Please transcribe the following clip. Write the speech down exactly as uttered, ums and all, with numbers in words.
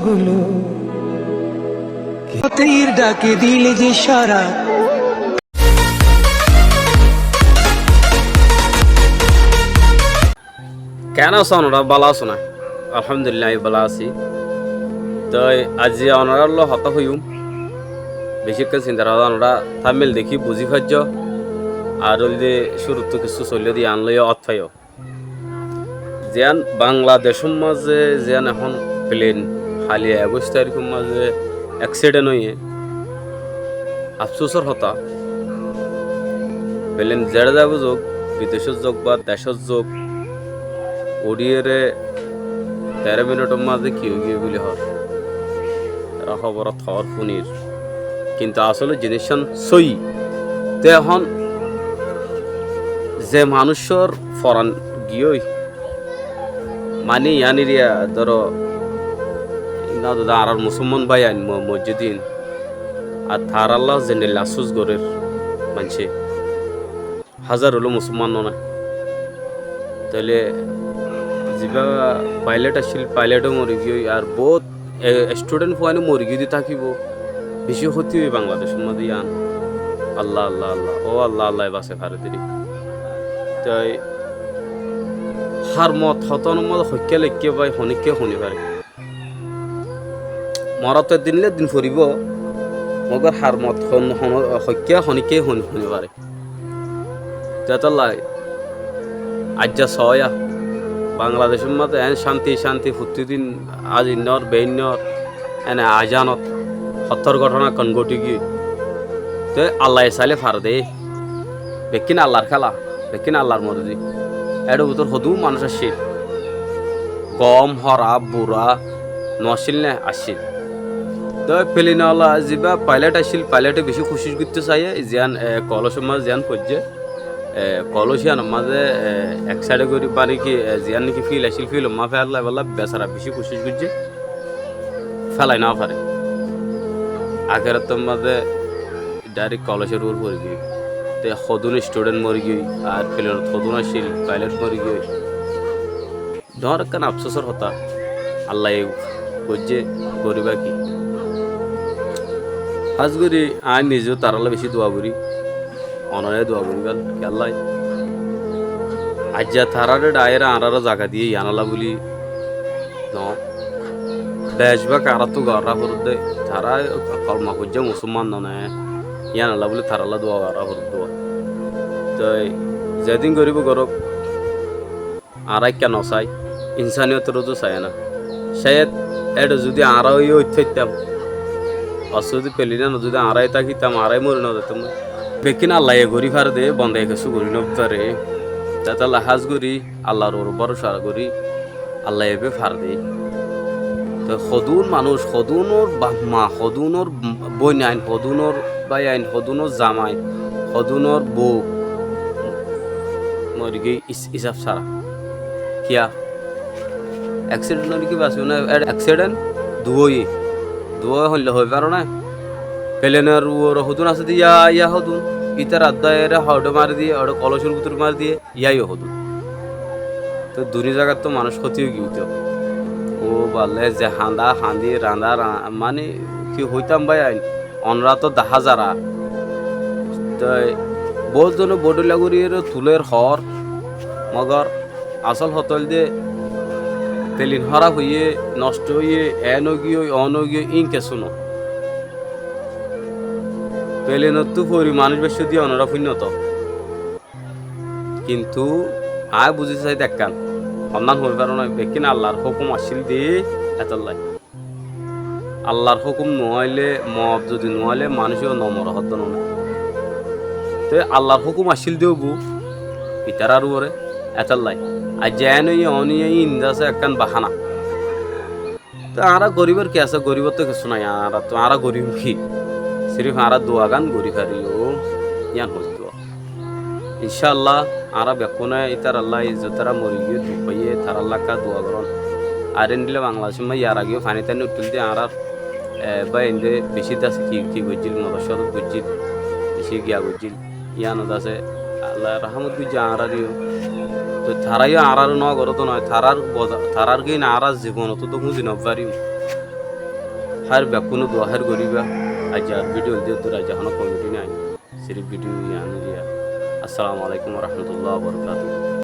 গুলো, কে পথের ডাকে দিলে যে সাড়া। Keén asó onora? Bála asó né? Alhamdulillah, añí bála así. Toi aijja onorar lói hotá hoiyúm, becikkán sinta onora thumbnail dekí buzí faijjó. Ar óilde cúruttu kissú soillé de yián lói yó ót faiyó. Ziyán Bangladecór mazé ziyán ehón plane háli ekuic tarikór mazé accident óiye, afsúsor hotá. Plane zeçé zaibou zouk, bidecót zouk ba decót zouk, uçíyeré teró minitor mazé ki óigiyoi buli hoór. Tará hóborot hoór fúnir. Kintu asóle ziníccán sóiyi. Te ehón ze manúicor foran giyói, mani yián eriya dóro, iín dóro añárar musúlman báiyain mo-, moijjé de iín, ar tarálla zendilla afsús gorér maincé. Házar óile musúlman no né. Tóile zibá pailet accíl, pailetou mori giyói, ar boóut, e, student fuain ó mori giyói de tákibo. Bicí hóti óiye Bangladecór mazé yián. Allah, Allah, Allah. Ó Allah, Allah ye basai fare de. Toi hár mot hotánor mazé hoikká leikké bái, honikká honi fare. Morot eddin le eddin foribó, mogor hár mot hon-, hon-, hoikká honikká hon-, honi fare. Te étolla aijja soóya, Bangladecór mazé eén cánti, cánti, fottí din azinnor, beinnor, ene aizanot hottór góthona ekkán góthi giyói. Te Allaye sailé fare de, bekkín Allar kéla, bekkín Allar morzi. Éçe bútore hodún manúic accíl, gom, hóraf, bura, no accíl né? Accíl. Toi plane ola zibá pailet accíl, pailete bicí kucíc goittó saiyé, ziyán, e, kolócor mazé ziyán foijjé, e, kolóc yíanor mazé, e, ek saide gorí, mani ki, e, ziyán niki fil accíl, filor mazé félai félai besara bicí kucíc goijjé, félai no fare. Akerottor mazé direct kolócor uore fori giyói. Te hodún student mori giyói, ar planet hodún accíl, pailet mori giyói. Dóñr ekkán afsúsor hotá, Allaye goijjé, goríba ki? Hás gorí añí nize taralla bicí dua gorí, onore dua goríba ki Allaye aijja tarare dhaiyére añárare zaga diyé yiánolla buli no. Becbák añáráttu gorá foredde, tará kolma foijjé, musúlman no né, yiánolla buli tarálla dua gorá foredde. Toi zedin goríbo gorók, añára ekká no sai, insaniyotor uzu sai na. Cáyed éçe zudi añára óiye óit faittám, ar zudi plane yíanot zudi añára ói tákitam, añára mori no zaitam. Bekkín Allaye gorí fare de, bondaye kessú gorí no fare. Te étolla hás gorí Allar uore bóroca gorí, Allaye be fare de. Te hodún manúic, hodúnor baf ma, hodúnor bóinain, hodúnor báiyain, hodúnor zamai, hodúnor bou mori giyói is-, isab sára. Kiyá? Accident óile ki basibo né? Accident duwá óiye. Duwá óile hoi faro né? Planer uore hodún asé de yá, yá hodún. Ítarar dóre hoçé mari diyé, hoçé kolócor bútore mari diyé, yá yó hodún. Te duní zagat to manúic hóti ói giyói to. Ó balle ze hañdá hañdí, rañdá ra-, mani ki hoitám báiyain, onora to dahá zara. Te boóut zone bodhóilla gorí ere tulér hoór, mogor asól hotá óilde plane hóraf óiye, nosto óiye, eén ói giyói, oón ói giyói, íin kessú no. Plane ottú fori manúic baiccó de onora fúinno to. Kintu añí buzí sai de ekkán, honnán hoi faro na, bekkín Allar hókum accíl de étolla. Allar hókum no óile, moot zudi no óile, manúic yó no more hoddé no né. Te Allar hókum accíl de óibo itarar uore, étolla. Aijja eén óiye, oón óiye, íin de asé ekkán bahana. Te añára goríbar ki asé? Goríbar to kessú nái. Añára to, añára goríyum ki? Sirif añára duagán gorí fariyum, yían hoitó. Incáalla, añára bekkúne ítarallá, zotara mori giyé, duk faiyé, tarallá ekká dua gorón. Ar endilla Bangladecór maze yar age yó faní taní uthíl de, añárar, e, bái ende bicí dase ki, ki goijjíl, modot sodot goijjíl, bicí giya goijjíl. Yíanot asé, Allaye rahámot goijjé añárareyó. Toi tará yó añáraré no goré de noó, tarár boda-, tarár gín añára zibonot to húzi no fariyum. Hár bekkúne dua hár goríba. Aijjar video de dura aijja hono comedy nai. Sirif video iyan diya. Assalamu alaikum wa rahmatullahi wa barakatuhu.